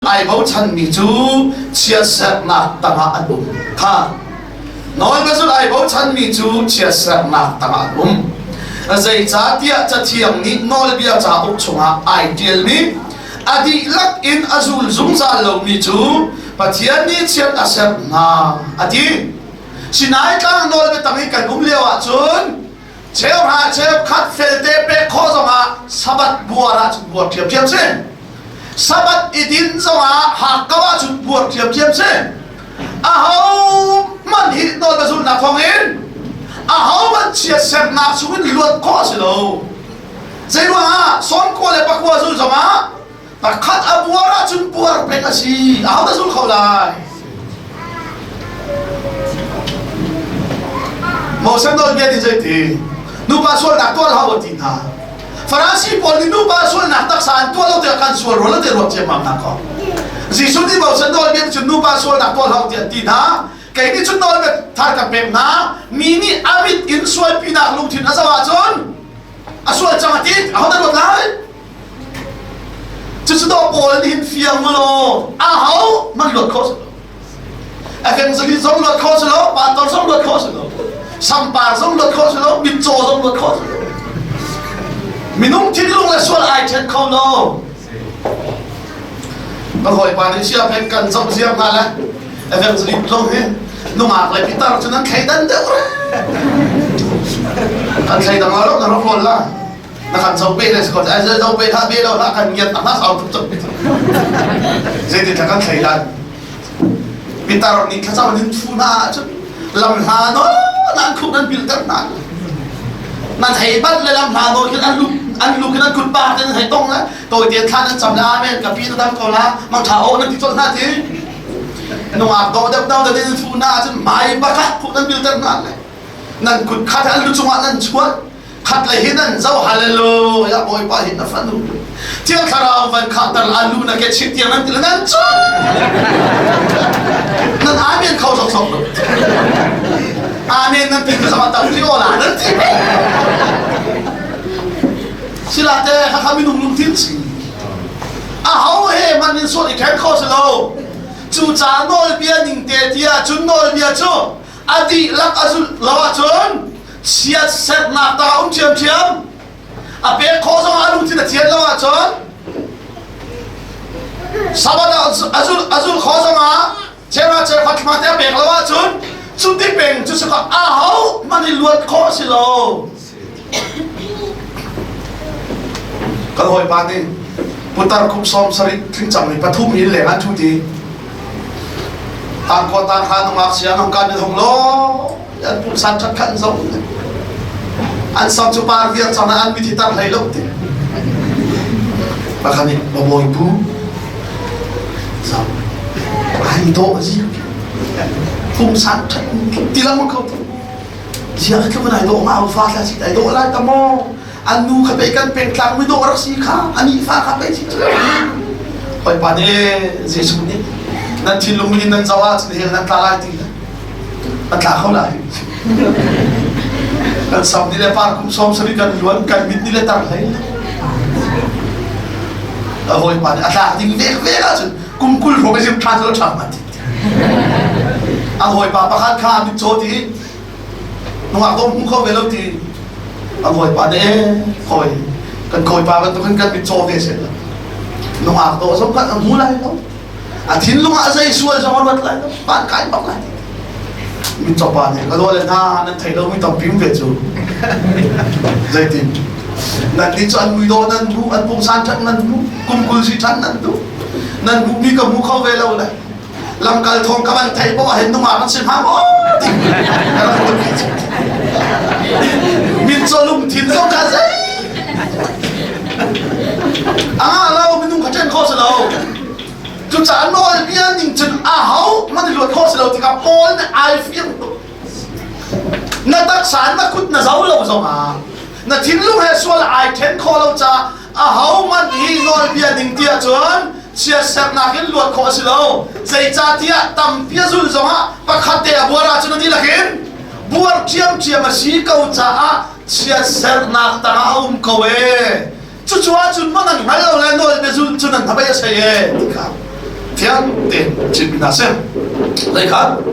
Ai bochanmi cu chiatserhnak tangah an um kha. Nawlbia ai bochanmi cu chiatserhnak tangah an um. Zeicahtiah Cathiang nih nawlbia cauk chungah ai ṭialmi a dihlak in a zul zungzal lomi cu Pathian nih chiat a serh hna a ti. Sinai tlang nawlbia tang i kan um lio ahcun cheuhra cheukhat felte pek khawh zongah Sabbath buar ahcun buar ṭhiamṭhiam si. Sabbath i din zongah hakkau ahcun buar ṭhiamṭhiam si. Aho hmanh hi nawl na zulhnak thawngin aho hmanh chiatsernak chungin luat khawh a si lo. Zeiruangah sawmkua le pakua zul zongah pakhat a buar ahcun buar peng a si. Aho dah zul kho lai? Moses nawlbia nih zeiti? Nupa sualnak tuah hlah u a ti hna. Farasi pawl nih nupa sualnak taksa an tuah lo tiah kan sual rua lo tiah ruat ciammam hna kaw. Jesuh nih Moses nawlbia cun nupa sualnak tuah hlah tiah an ti hna. Kei nih cun nawlbia thar kan pek hna. Mi nih a mit in sualpinak lungthin a zoh ahcun a sual cang a ti. Aho dah ruat lai? Cucu dawh Paul nih hin fiang law aho man luat kho si lo. Evangelist zong luat kho si lo, pastor zong luat kho si lo, sampar zong luat kho si lo, mitcaw zong luat kho si lo. Minung thinlung le sual ai ṭhen kho lo. Ka hawipa nih sia pek kan zoh ziar hna le evangelist zong hi nungak le pitar cu nan thleidan deuh re. Kan thleidang lo na rak rawl la. Na kan zoh pe le ko ai zoh pe hlah be lo hlah kan ngiat a hlas au tuk tuk. Zeitin kan thleidan. Pitar nih thlacam in thu hna ahcun lam hla no nan khup nan pilter hna. Nan hei bat le lam hla no khin an lu an lu khin an kut pa ten hei tong le tawi te thla nan cam le amen ka pi na dam ko la mang tha o nan ti chol hna ti. Nungak do deuh deuh den thu hna ahcun mai bakhat khup nan pilter hna le nan kut khat an lu cungah nan chuan khat le hin an zo hallelujah bawipa hin na fanu thiang thlarau van khahter la lu na ke chit tiang nan ti le nan cu nan amen kho sok sok lo amen nan ti sama tam ti ola nan ti sila te kha minung lungthin si a ho he man in sual i khen kho si lo cu ca nawlbia ning te tia cun nawlbia cu a dihlak a zulh lo ahcun chiatserhnak ta um ṭhiamṭhiam a pek khawh zong a lungthin a thian lo ahcun Sabbath a zul a zul khawh zong ah chera cheukhat thla te a pek lo ahcun cuti peng cu saka a ho man i luat khawh si lo kan hawipa nih putar kum 70 tling cang mi pathum in leng an thu ti tangkua tang ha nungak sia nong kan hong lo an pulsan that khan zo an sam cu par viar cang an mithi tar hlei lo ti pakhat nih babawi pu zam ai do zi pungsan that ti lang kho zia ka kan ai do ma fa thla si ai do lai ta mo an nu kha pe kan pengtlang mi dawh rak si kha ani fa kha pe si hoi pa ne Jesuh nih nan thinlung in nan zoh ahcun hell nan tla lai ti an tla kho lai kan sam ni le par kum 70 kan luan kan mit ni le tar hlei a hawi pa nih a tlak ding vek vek ahcun kum 20 hrawng i ṭha cu ṭha ma ti a hawi pa pakhat kha mit caw ti nungak dawm hmu kho ve lo ti a hawipa nih ee hawi kan kawipa bantukin kan mit caw ve seh nungak dawh zong kan a hmu lai lo a thinlung ah zei sual zong a ruat lai lo van kai bak lai mit cawpa nih ka dawle hna nan thei lo mi tampi um ve cu zeitin nan nih cu an mui dawh nan hmu an pungsan ṭhat nan hmu kum 20 si ṭhan nan duh nan hmu mi ka hmu kho ve lo le lamkal thawng ka van theih poh ah hin nungak an si hnga maw ti ka rak ruat ve mitcaw lungthin zong kha zei a ngah lo minung kha ṭhen khawh si lo cucaah nawlbia ning cun a ho man i luat khawh si lo tikah Paul nih ai fiang tuk na taksa na kut na zo lo zongah na thinlung he sual ai ṭhen khawh lo caah ahohmanh hi nawlbia ning ti ahcun chiatserhnak in luat khawh a si lo. Zeicahtiah tampi a zulh zongah pakhat te a buar ahcun a dihlak in buar ṭhiamṭhiam a si ko caah chiatserhnak tangah a um ko ee. Cucu ahcun maw nan hngal lo le nawlbia zulh cu nan hnabei a sei ee ti kha. Fiang tein chimmi hna si. Zei kha?